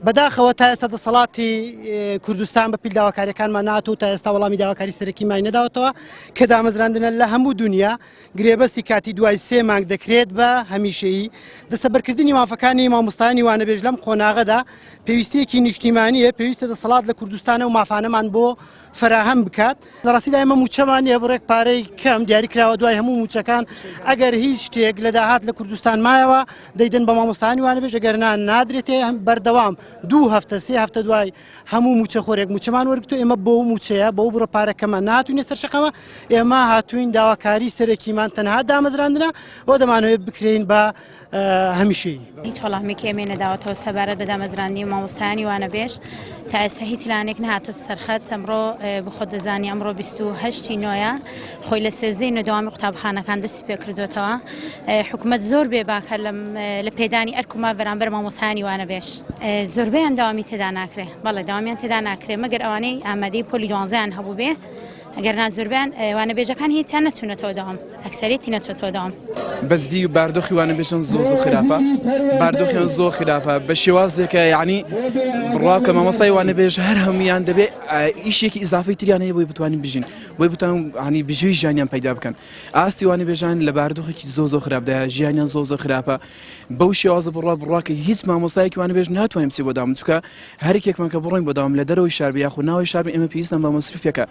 بەداخەوە تا ئێستا دەسەڵاتی کوردستان بە پیل داواکاریەکانمان ناتوو تا ئێستا وەڵامی داواکاری سەرەکیمای نەداوەتەوە کە دامەزراندنە لە هەموو دنیا گرێبەستی کاتی دوای سێ مانگ دەکرێت بە هەمیشەیی. دەستەبەرکردنی مافەکانی مامۆستایانی وانەبێژ لەم قۆناغەدا پێویستییەکی نیشتیمانییە، پێویستە دەسەڵات لە کوردستان ئەو مافانەمان بۆ فەراهەم بکات. لە ڕاستیدا ئێمە مووچەمان نییە، بڕێک پارەی کەم دیاری کراوە دوای هەموو مووچەکان، ئەگەر هیچ شتێک لە داهات لە کوردستان مایەوە دەیدەن بە مامۆستایانی وانەبێژ، ئەگەر نا نادرێتێ. بەردەوام دوو هەفتە سێ هەفتە دوای هەموو مووچەخۆرێک مووچەمان وەرگرتووە، ئێمە بەو مووچەیە بەو بڕە پارەکەمان نەهاتووینە سەر شەقامە، ئێمە هاتووین داواکاری سەرەکیمان تەنها دامەزراندنە و دەمانەوێت بکرێین بە هەمیشەیی. هیچ وەڵامێکی ئێمەی نەداوەتەوە سەبارەت بە دامەزراندنی مامۆستایانی وانەبێژ تا ئێستا هیچ لانێک نەهاتۆتە سەرخەت ئەمڕۆ بخۆت دەزانی ئەمڕۆ 28 نۆیە خۆی لە سێزدەی نۆ دەوامی قوتابخانەکان دەستی پێکردوێتەوە حکوومەت زۆر بێباکە لە پێدانی ئەرک و ماف بەرامبەر مامۆستایانی وانەبێژ زۆربەیان داوامی تێدا ناکرێ بەڵێ داوامیان تێدا ناکرێ مەگەر ئەوانەی ئامادەی پۆلی دوانزەیان هەبوو بێ ئەگەر نا زۆربەیان وانەبێژەکان هیچیان نەچوونەتەوە دەوام ئەکسەرێتی نەچۆتەوە دەوام. بەجدی باردۆخی وانەبێژان زۆر زۆر خراپە باردۆخیان زۆر خراپە بە شێوازێکە یعنی بڕوا کە مامۆستای وانەبێژ هەر هەمویان دەبێ ئیشێکی ئیزافی تریان هەیە بۆی بتوانین بژین بۆی بتوان هەنی بژێوی ژیانیان پەیدا بکەن ئاستی وانەبێژان لە باردۆخێکی زۆر زۆر خراپدایە ژیانیان زۆر زۆر خراپە بەو شێوازە بڕوا بڕوا کە هیچ مامۆستایەکی وانەبێژ ناتوانین بچێ بۆ داوام چونکە هەرێکێکمان کە بڕۆین بۆ داوام لە دەرەوەی شار بێ یاخود ناوەی شار بێ ئێمە پێویستمان بە مەسروفێکە.